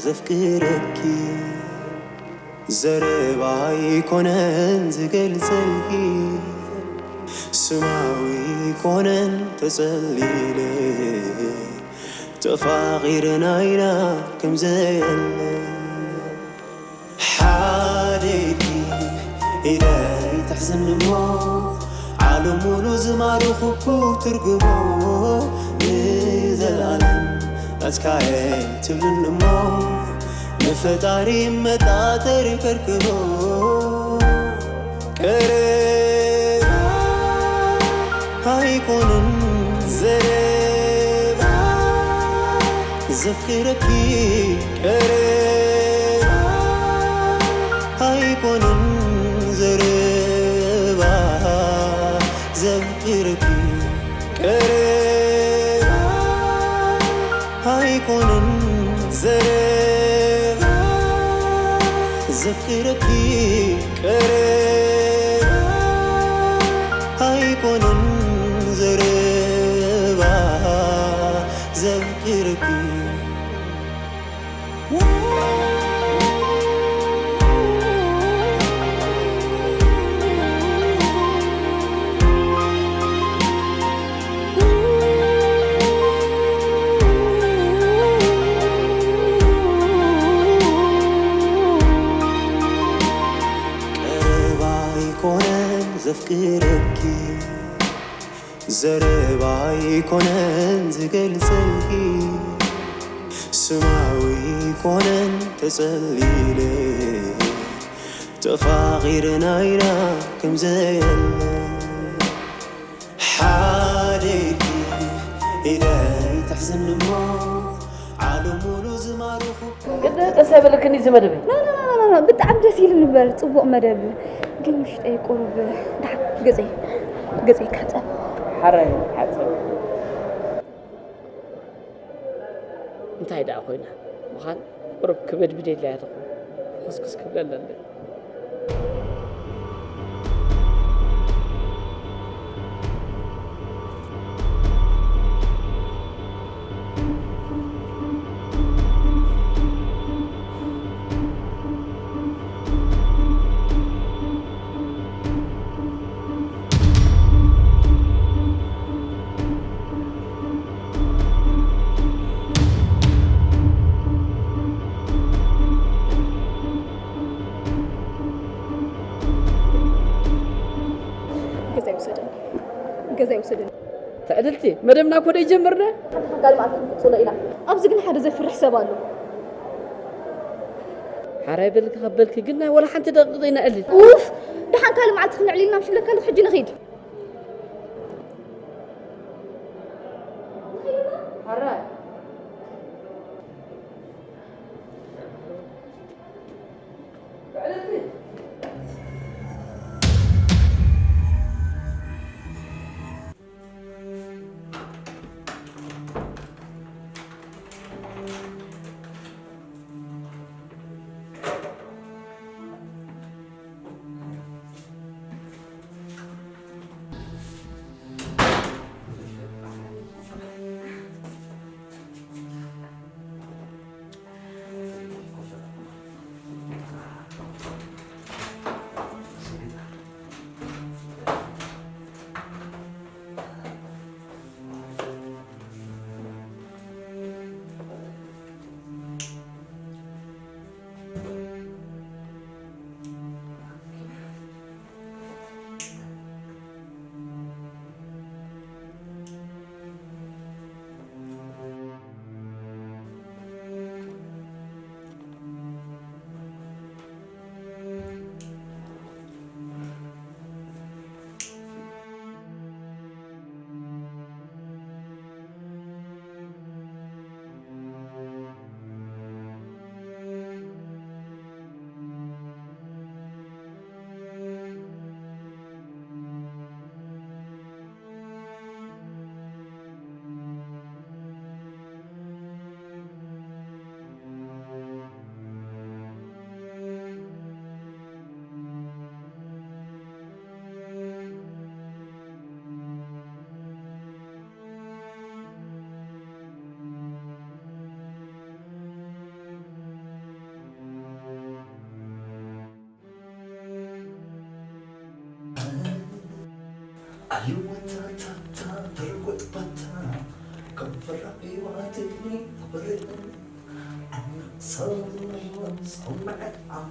ዘፍቅረኪ ዘረባ ኣይኮነን ዝገልጸልኪ፣ ስማዊ ኣይኮነን ተጸሊለ፣ ተፋቒርና ኢና ከም ዘየለ። ሓደ ኢድኪ ኢደይ ትሕዝኒ እሞ፣ ዓለም ሙሉ ዝማረኹኩ ትርጉሞ፣ ንዘለኣለም ናትካየ ትብልኒ እሞ፣ ንፈጣሪ መጣጠሪ ከርክቦ። ቀረባ ኣይኮነን ዘረባ ዘፍቅረኪ፣ ቀረባ ኣይኮነን ዘረባ ዘፍቅረኪ፣ ቀረባ ኣይኮነን ዘረባ ዘፍቅረኪ፣ ቀረባ ኣይኮነን ዘረባ ዘፍቅረኪ። ቀረባ ኣይኮነን ዘፍቅረኪ፣ ዘረባ ኣይኮነን ዝገልጸልኪ፣ ስማዊ ኣይኮነን ተጸሊለ፣ ተፋቒርና ኢና ከም ዘየለ። ሓደ ኢድኪ ኢደይ ትሕዝኒ እሞ፣ ዓለም ሙሉ ዝማረኹ። ቅድም ቀስ ኣይበለክን እዩ ዝመደበይ። ኖ፣ ኖ፣ ኖ፣ ኖ፣ ኖ፣ ብጣዕሚ ደስ ኢሉ ነበር፣ ጽቡቕ መደብ። ግን ውሽጠይ ቁሩብ ደሓን ገጸይ፣ ገጸይ ክሕጸብ። ሓራይ ሓጸብ። እንታይ ደኣ ኮይና ምዃን ቁሩብ ክበድብድ የድልያ ትኾን። ፍኹስኩስ ክብለላ ኣለኒ። ገዛ ይውሰደኒ፣ ገዛ ይውሰደኒ። ትዕድልቲ፣ መደብና እኮ ደይጀመርና። ሓንቲ ሓንካል መዓልቲ ክንቅጽሎ ኢና። ኣብዚ ግን ሓደ ዘፍርሕ ሰብ ኣሎ። ሓራይ በልኪ ከበልኪ ግን ናይ ወላ ሓንቲ ደቂቕ ዘይነዕልል። ኡፍ! ደሓን ካልእ መዓልቲ ክነዕልል ኢና ምሽ ብለካ ኣለኹ፣ ሕጂ ንኺድ። ሓራይ። ኣይወታታታ ትርጉጥ ባታ ከም ፍራቂ ዋትኒ ተበሬ ኣና ሳብና ይወንስ ኦመዐ ኣም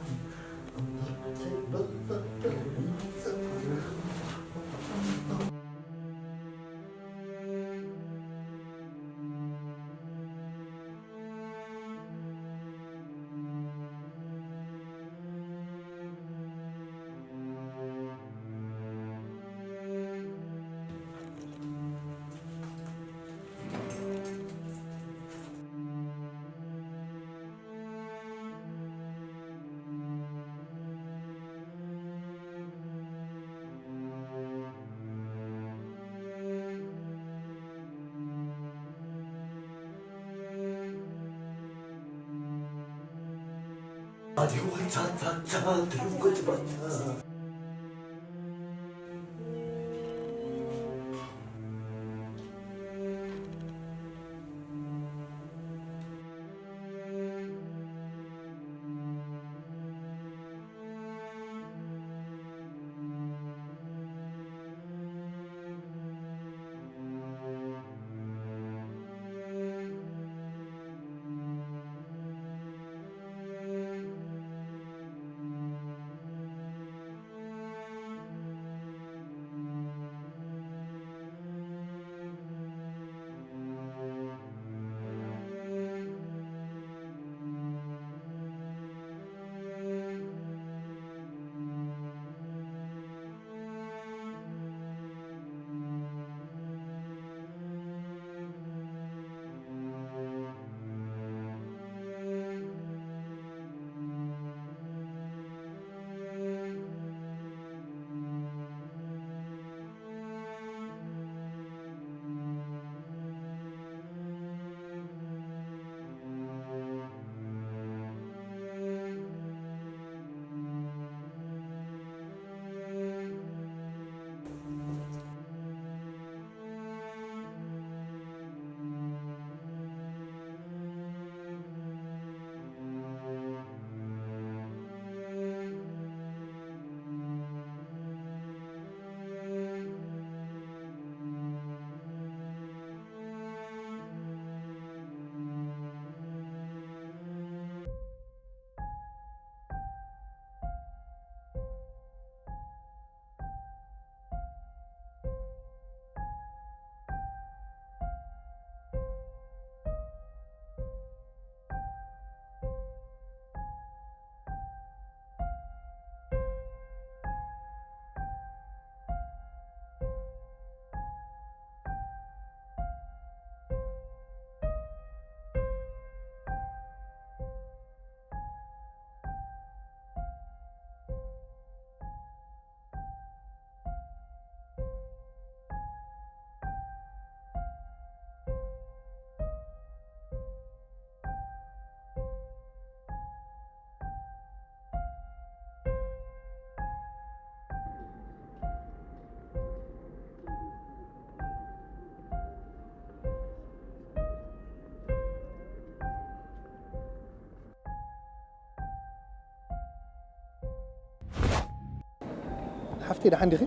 ሓፍተይ፣ ደሓን ዲኺ?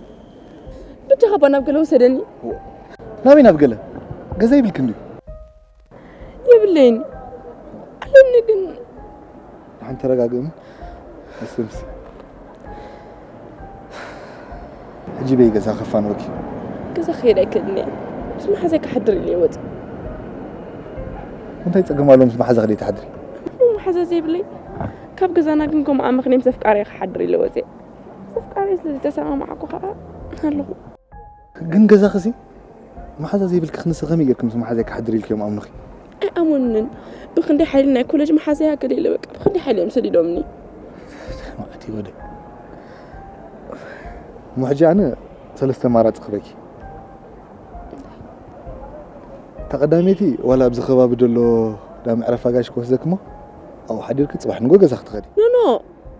ብጃኻ እባ ናብ ገለ ውሰደኒ። ናበይ ናብ ገለ? ገዛ ይብልኪ እንድዩ። የብለይን። ኣለኒ ግን። ደሓን ተረጋግእም። ኣስተንፍሲ። ሕጂ በይ ገዛ ከፋንወኪ። ገዛ ክኸይድ ኣይክእልን እየ። ምስ መሓዛይ ክሓድር ኢለ እየ ወፂእ። እንታይ ፀገም ኣሎ ምስ መሓዛኺ ደይትሓድሪ? እሞ መሓዛ ዘይብለይ? ካብ ገዛና ግን ከምኡ ኣመኽንየ ምስ ኣፍቃሪየ ክሓድር ኢለ ወፂእ። ምስ ኣፍቃሪየ ስለ ዝተሰማማዕኩ ከዓ ኣለኹ። ግን ገዛኺሲ መሓዛ ዘይብልኪ ክንሲ ከመይ ጌርኪ ምስ መሓዛይ ክሓድር ኢልኪ እዮም ኣምኑኺ? ኣይኣመኑንን። ብኽንደይ ሓይሊ ናይ ኮለጅ መሓዛይ ኣገለ ኢለ በቃ ብኽንደይ ሓይሊ እዮም ሰዲዶምኒ። መዓት እዩ ወደይ። እሞ ሕጂ ኣነ ሰለስተ ኣማራፂ ክህበኪ። እታ ቀዳመይቲ ዋላ ኣብዚ ከባቢ ዘሎ ዳ መዕረፊ ኣጋይሽ ክወስደኪ እሞ ኣብኡ ሓዲርኪ ጽባሕ ንግሆ ገዛ ክትኸዲ። ኖ፣ ኖ፣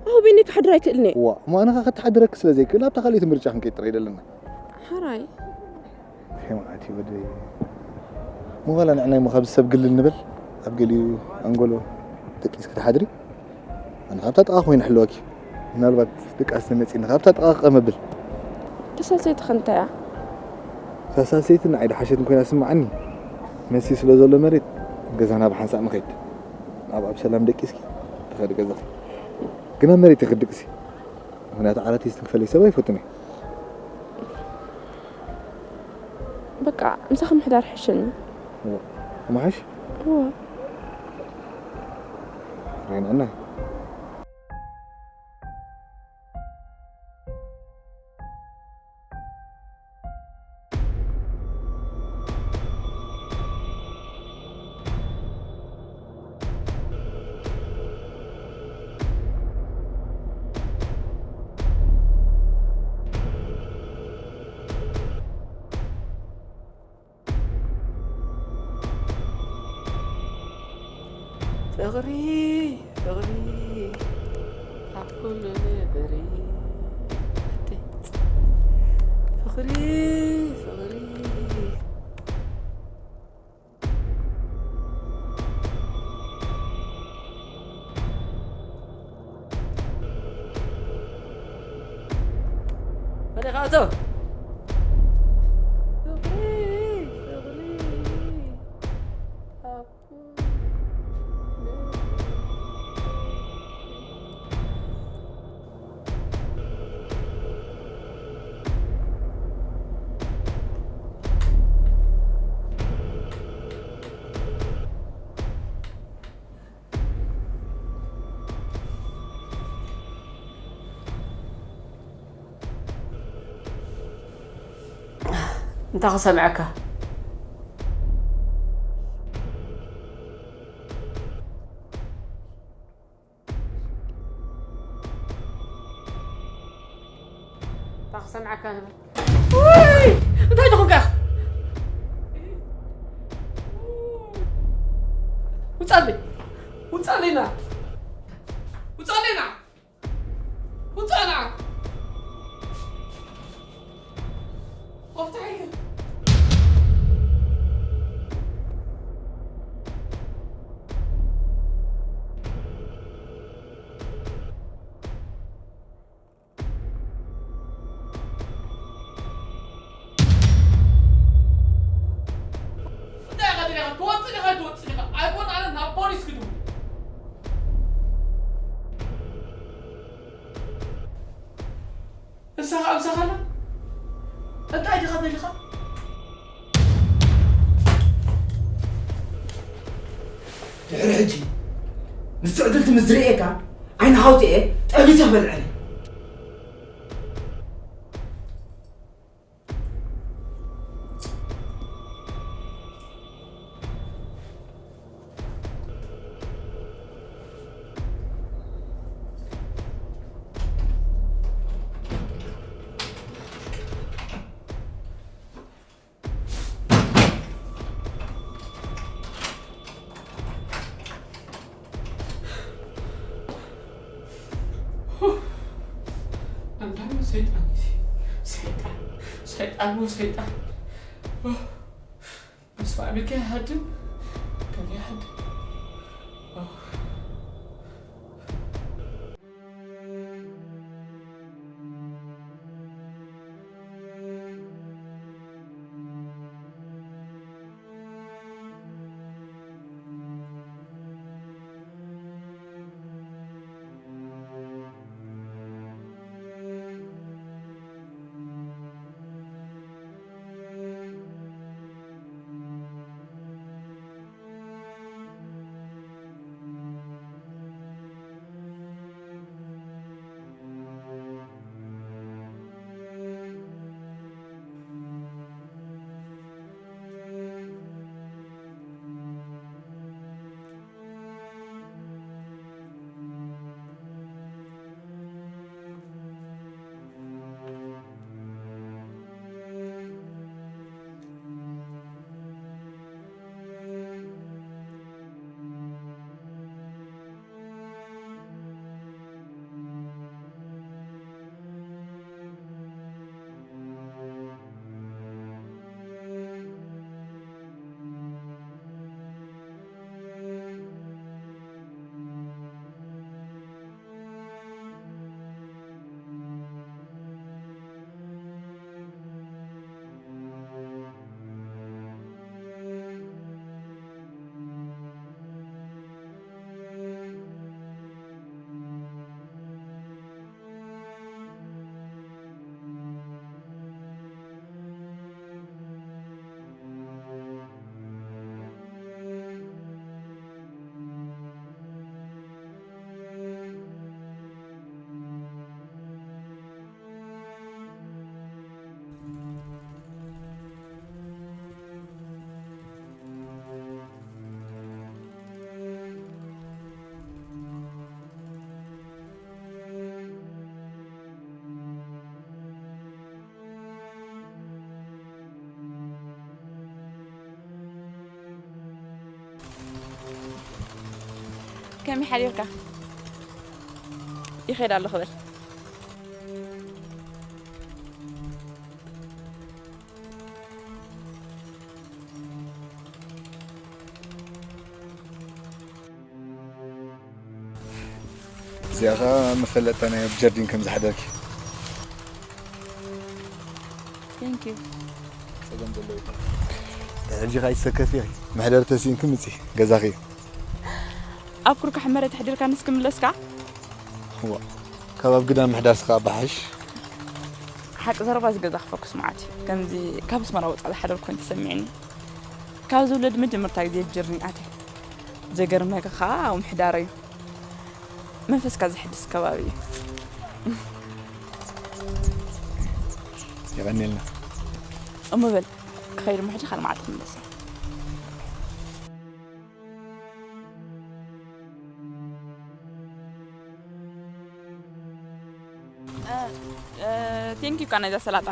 ኣብኡ በይነይ ክሓድር ኣይክእልን እየ። እዋ፣ እሞ ኣነ ኸኣ ከተሓድረኪ ስለ ዘይክእል ኣብታ ካልኣይቲ ምርጫ ክንከይድ ጥራይ ደለና። ሓራይ። ይሄ መዓት እዩ ወደይ። እሞ ዋላ ንዕናይ እሞ ካብዚ ሰብ ግልል ንበል፣ ኣብ ገሊኡ ኣንጎሎ ደቂስኪ ትሓድሪ። ኣነ ካብታ ጥቓ ኮይኑ ሕልወኪ። ምናልባት ደቂ ኣንስትዮ መጺእኒ ካብታ ጥቓ ክቐመብል። ተሳሰይቲ ኸ እንታይ እያ? ሳሳሰይትን ንዓይ ድሓሸትን ኮይና ስምዓኒ። መሲ ስለ ዘሎ መሬት ገዛና ብሓንሳእ ንኸይድ። ኣብኣ ብሰላም ደቂስኪ ትኸዲ ገዛኺ። ግን ኣብ መሬት ይኽድቅሲ። ምኽንያቱ ዓራት ይስትንክፈለይ ሰብ ኣይፈቱን እየ። በቃ ምሳኺ ምሕዳር ሕሸኒ። እዋ፣ ምሓሽ? እዋ። ራይናና። ፍቕሪ፣ ፍቕሪ፣ ኣብ ኩሉ ነገር። ፍቕሪ፣ ፍቕሪ። መን ኢኻ ኣቶ? ፍቕሪ፣ ፍቕሪ። እንታይ ክሰምዐካ? እንታይ ክሰምዐካ ንብል? ውይ! እንታይ ደኹንካ ኢኻ? ውጻለይ! ውጻለይና! ውጻለይና! ውጻና! ወፍታሕልኪ! እንታይ ኢኻ ደሊኻ? ትወጽእ ዲኻ ኣይትወጽእ ዲኻ? ኣይኮን ኣነ ናብ ፖሊስ ክድውል። ንስኻ ኣብ ሰኸላ እንታይ ዲኻ ደሊኻ? ድሕሪ ሕጂ ምስ ትዕድልቲ ምስ ዝርእየካ ዓይንኻ ኣውጺኤ ጠቢሰ ክበልዐኒ። ኣንዳሚ ሰይጣን እዩ። ሰይጣን፣ ሰይጣን፣ ሰይጣን። ተስፋ ኣቢልካ ይሃድም፣ ገለ ይሃድም። ከመይ ሓዲርካ? ይኸይድ ኣለኹ በል። እዚኣ ኸኣ መፈለጥታ ናይ ኣብ ጀርዲን ከም ዝሓደርኪ። Thank you። ጸገም ዘለዎ የለን። ሕጂ ኸኣ ይሰከፊ ኢኺ። መሕደሪ ተሲእንኪ ምጺ ገዛኺ። ኣብ ኩርካሕ መሬት ኣሕዲርካንስ ክምለስካ? እዋ፣ ካብ ኣብ ግዳም ምሕዳርስ ኸኣ በሓይሽ። ሓቂ ዘረባ እዚ ገዛ ክፈኩስ መዓት እዩ። ከምዚ ካብ ኣስመራ ወጻኢ ዝሓደርኩ ኮይኑ ተሰሚዕኒ። ካብ ዝውለድ መጀመርታ ግዜ ጀርኒ ኣትየ። ዘገርመካ ኸኣ ኣብኡ ምሕዳረይ እዩ። መንፈስካ ዘሕድስ ከባቢ እዩ። የቐንየልና። እሞ በል፣ ክኸይድ እሞ ሕጂ ካልእ መዓልቲ ክምለስ እየ። ቴንኪ እኳ ናይዛ ሰላጣ።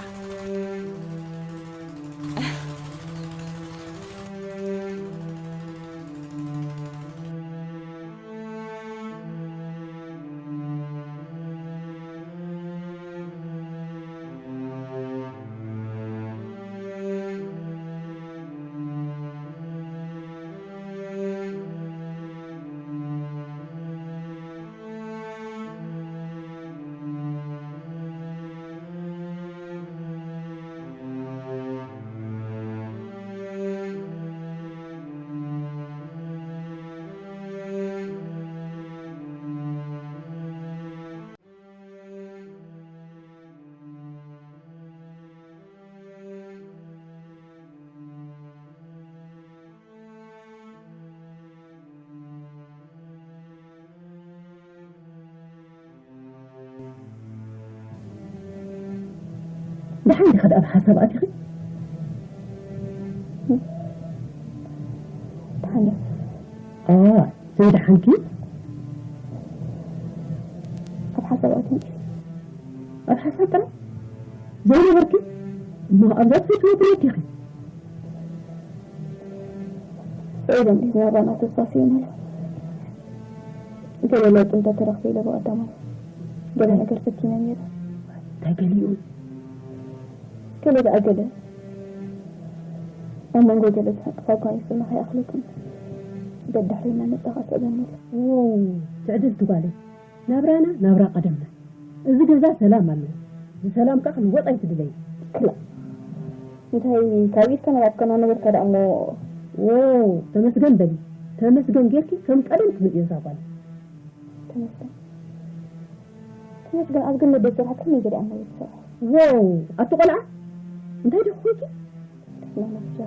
ደሓን ዲኻ ደኣ ኣብ ሓሳብ ኣቲኺ? ደሓን እየ። ኣ፣ ዘይደሓንኪ? ኣብ ሓሳብ ኣትዩ። ኣብ ሓሳብ ጥራይ? ዘይነበርኪ? እሞ ኣብዛ ትፈትዎ ኩነት ኢኺ። ስዒድ እንዲህ ናባና ተስፋ ስኢነ። ገለ ለውጢ እንተተረኽበ ኢለ ብቐዳማይ ገለ ነገር ፈቲነ ነይረ። እንታይ ገሊኡ? ገለ ደኣ ገለ። ኣብ መንጎ ገለ ተሰንቅፋ ጓኒፍና ከይኣኽለኩም ደድሕሪና መጻኻ ስዕበኒ ኢለ። ዎው፣ ትዕድልቲ ጓለይ። ናብራና ናብራ ቀደምና። እዚ ገዛ ሰላም ኣለዎ። ብሰላም ከኣ ክንወጽ ኣይትድለይ። ክላእ። እንታይ ካብ ኢድካ ናብ ኣፍካ እናነበርካ ደኣ እሞ። ዎው፣ ተመስገን በሊ። ተመስገን ጌርኪ ከም ቀደም ትምልእዮ እዛ ጓል። ተመስገን። ተመስገን ኣብ ገነት ደብተርካ ከመይ ገዲኣ እሞ እየ ዝሰርሖ? ዎው፣ ኣቲ ቆልዓ። እንታይ ዲኺ ኮንኪ? ቴክኖሎጂ።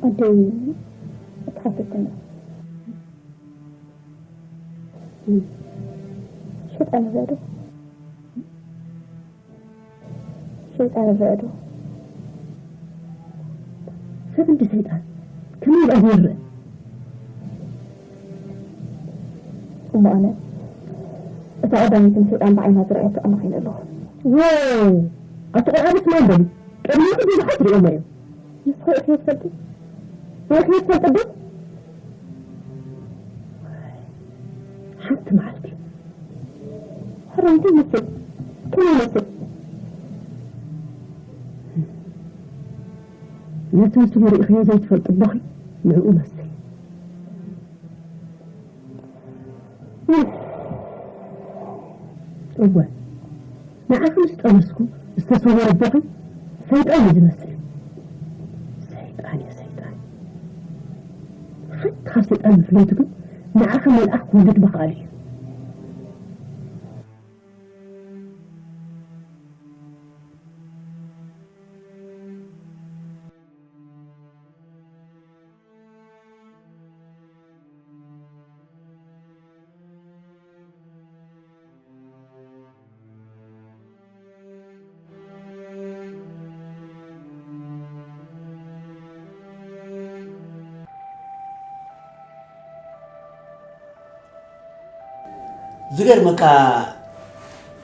ኣደይ እትሓተትኒ ሸጣን ዘዶ ሸይጣን ይረአ ዶ? ሰብ እንዲ ሰይጣን ከመይ ኢሉ እዩ ዝረአ? እሞ ኣነ እታ ቀዳመይቲ ንሰይጣን ብዓይና ዝረኣየቶ ኣነ ኮይነ ኣለኹ። ዋው! ኣቲ ቆልዓ ደስ ማን በሉ። ቅድሚኡ ብዙሓት ሪኦሞ እዮም። ንስኺ ርኢኽዮ ትፈልጢ? ርኢኽዮ ትፈልጢ ዶ? ሓንቲ መዓልቲ። ሕራይ እንታይ ይመስል? ከመይ ይመስል? ነቲ ምስሉ ርኢኽዮ ዘይትፈልጢ ኣቦኺ ንዕኡ መስል። እወ፣ ንዓኺ ምስ ጠመስኩ ዝተሰወረ ኣቦኺ ሰይጣን እዩ ዝመስል። ሰይጣን እዩ ሰይጣን። ሓንቲ ካብ ሰይጣን መፍለይቱ ግን ንዓኺ መልኣኽ ክወልድ ምኽኣሉ እዩ። ዝገርመካ፣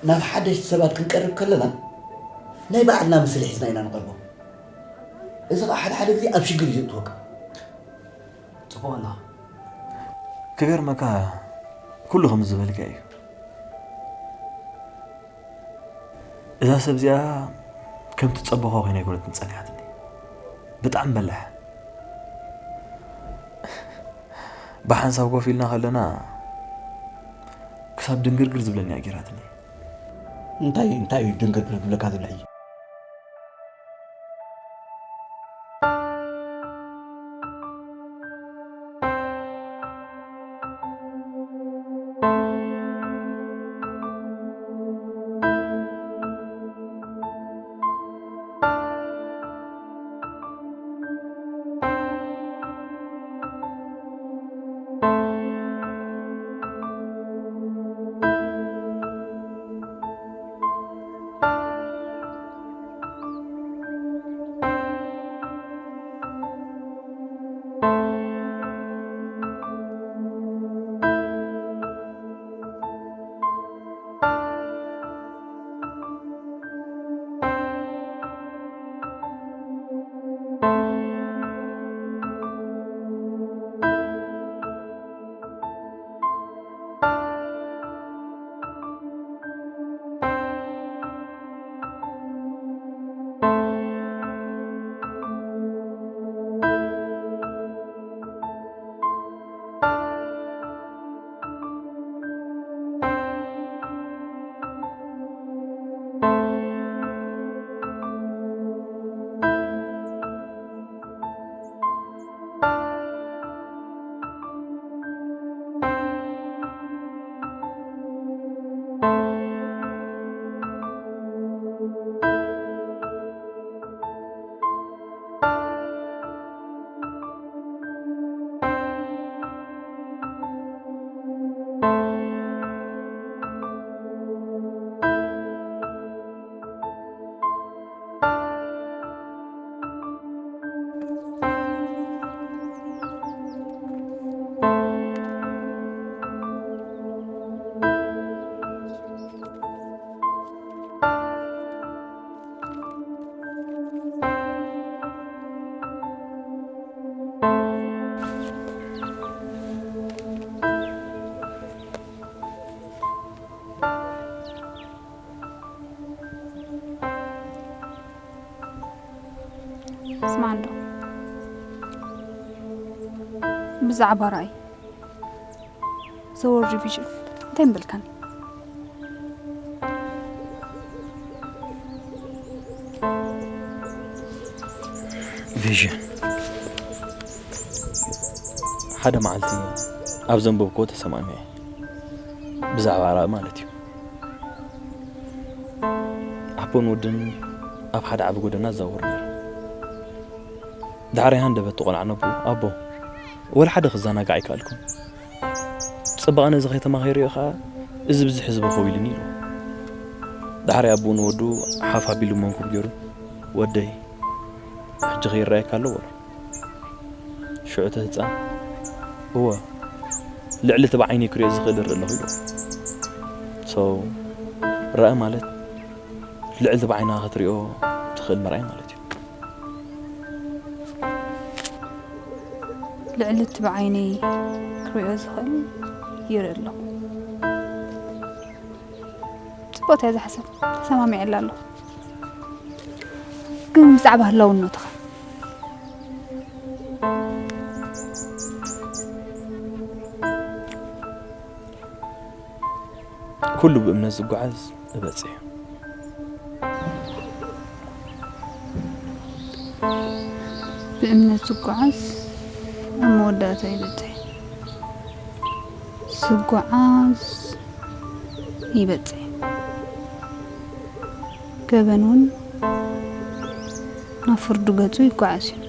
ናብ ሓደሽቲ ሰባት ክንቀርብ ከለና ናይ ባዕልና ምስሊ ሒዝና ኢና ንቐርቦም። እዚ ኸዓ ሓደ ሓደ ግዜ ኣብ ሽግር እዩ ዘእትወካ። ጽቡቕ ኣለኻ። ክገርመካ፣ ኩሉ ከም ዝበልካ እዩ። እዛ ሰብ እዚኣ ከም ትጸበኾ ኮይና ኣይኮነትን ጸኒሓትኒ። ብጣዕሚ በላሕ። ብሓንሳብ ኮፍ ኢልና ከለና ክሳብ ድንግርግር ዝብለኒ እያ ገይራትኒ። እንታይ እንታይ እዩ ድንግርግር ዝብለካ ዘሎ ሕጂ? ስማዕ እንዶ፣ ብዛዕባ ራእይ ዘወር ሪቪዥን እንታይ ምበልካኒ? ቪዥን፣ ሓደ መዓልቲ ኣብ ዘንበብክዎ ተሰማሚዐ፣ ብዛዕባ ራእይ ማለት እዩ። ኣቦን ወድን ኣብ ሓደ ዓቢ ጎደና ይዛወሩ ነይሮም። ዳሕራይ ሃንደበት እቲ ቆልዓ ነቦኡ፣ ኣቦ፣ ወላ ሓደ ክዘናጋዕ ኣይከኣልኩን። ጽባቐ ነዚ ከይተማኺረዮ ከኣ እዚ ብዝሒ ህዝቢ ከዊሉኒ ኢልዎ። ዳሕራይ ኣቦኡ ንወዱ ሓፍ ኣቢሉ መንኩብ ገይሩ፣ ወደይ፣ ሕጂ ከይረኣየካ ኣሎ በሎ። ሽዑ እቲ ህጻን፣ እወ፣ ልዕሊ እቲ ብዓይነይ ክሪኦ ዝኽእል እርኢ ኣለኹ ኢልዎ። So ራእይ ማለት ልዕሊ እቲ ብዓይንኻ ክትሪኦ ትኽእል ምርኣይ ማለት እዩ። ልዕሊ እቲ ብዓይነይ ክሪኦ ዝኽእል ይርኢ ኣለኹ። ጽቡቕቲ እያ እዛ ሓሳብ፣ ተሰማሚዐላ ኣለኹ። ግን ብዛዕባ ህላውነትኻ ኩሉ ብእምነት ዝጓዓዝ ይበጽሕ እዩ። ብእምነት ዝጓዓዝ ኣብ መወዳእታ ይበጽሕ። ዝጓዓዝ ይበጽሕ። ገበን እውን ናብ ፍርዱ ገጹ ይጓዓዝ እዩ።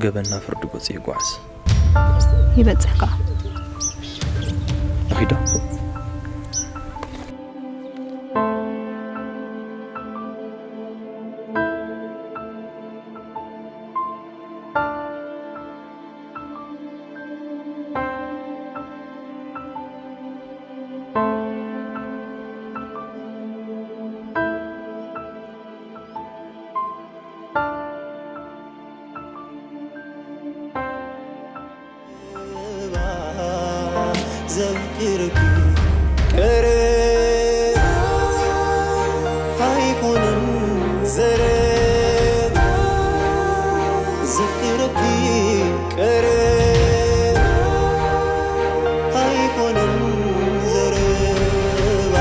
ገበና ፍርዲ ገጹ ይጓዓዝ። ይበጽሕካ። ኣኺዶ? ዘፍቅርኪ ቀረባ ኣይኮነን ዘረባ ዘፍቅርኪ ቀረባ ኣይኮነን ዘረባ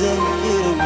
ዘፍቅርኪ